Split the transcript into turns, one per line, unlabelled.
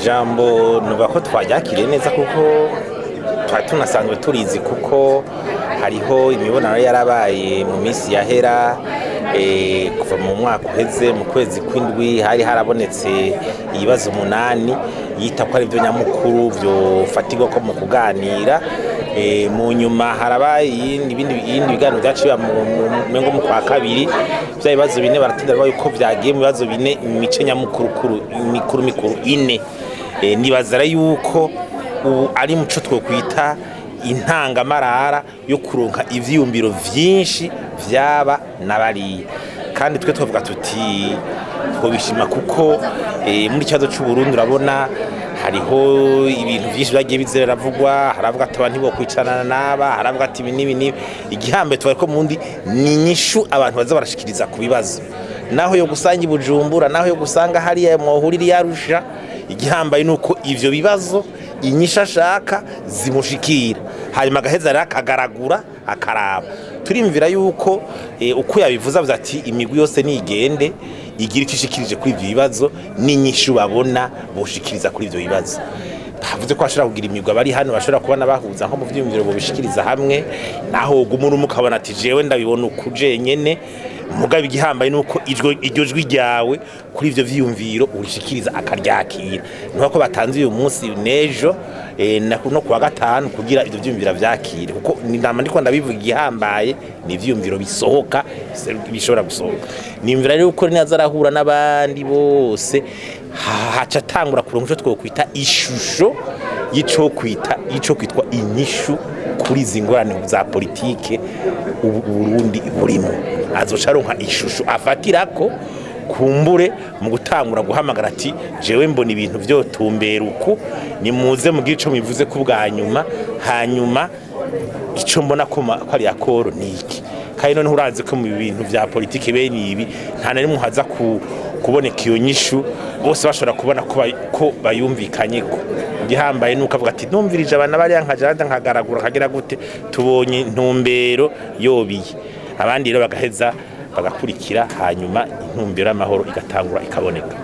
Ijambo nuvuga ko twaryakiriye neza, kuko twari tunasanzwe turizi, kuko hariho imibonano yarabaye mu minsi yahera. Kuva mu mwaka uheze mu kwezi kw'indwi hari harabonetse ibibazo 8 yita ko ari byo nyamukuru byofatirwa ko mu kuganira. Mu nyuma harabaye ibindi biganiro byaciye mu mu kwa kabiri, bya bibazo 4 baratinda yuko byagiye mu bibazo 4, imice nyamukuru mikuru mikuru 4. Nibaza yuko ubu ari muco twokwita intangamarara yo kuronka ivyiyumviro vyinshi vyaba n'abariya, kandi twe twavuga tuti twobishima, kuko muri kibazo c'u Burundi urabona hariho ibintu vyinshi byagiye biravugwa. Haravuga ati abantu ntibokwicarana n'aba, haravuga ati ibi n'ibi n'ibi. Igihambe tubaye ko mundi ni inyishu abantu baza barashikiriza ku bibazo, naho yo gusanga i Bujumbura, naho yo gusanga hariya mwohurira yarusha. Igihambaye nuko ivyo bibazo inyishu ashaka zimushikira, hanyuma agaheza rero akagaragura akaraba. Turimvira yuko uko yabivuze, avuze ati imigwi yose nigende igira icyo ishikirije kuri ivyo bibazo n'inyishu babona boshikiriza kuri ivyo bibazo. Bavuze ko bashobora kugira imigwi, abari hano bashobora kubona bahuza nko mu vyiyumviro bobishikiriza hamwe, naho uguma urumwe ukabona ati jewe ndabibona uku jenyene. Mugabo igihambaye nuko iryo jwi ryawe kuri ivyo vyiyumviro urishikiriza akaryakira. Nuko ko batanze uyu munsi n'ejo no kuwa gatanu kugira ivyo vyiyumviro vyakire, kuko ni ndama ndiko ndabivuga, igihambaye ni ivyiyumviro bisohoka, bishobora gusohoka. Nimvira rero uko naza arahura n'abandi bose, haca atangura kuronka ico twokwita ishusho y'ico kwita ico kwitwa inyishu kuri izi ngorane za politike ubu Burundi burimo. Azoca aronka ishusho afatirako kumbure mu gutangura guhamagara ati jewe mbona ibintu vyotumbera uku, nimuze mugire ico mwivuze ku bwa nyuma, hanyuma ico mbona ko ari akoro ni iki. Kandi noneho urazi ko mu bintu vya politike bene ibi nta na rimwe haza kuboneka iyo nyishu bose bashobora kubona ko bayumvikanye. Ko igihambaye nuko avuga ati numvirije abana bariya, nkaja nkagaragura nkagira gute, tubonye intumbero yobiye, abandi rero bagaheza bagakurikira, hanyuma intumbero y'amahoro igatangura ikaboneka.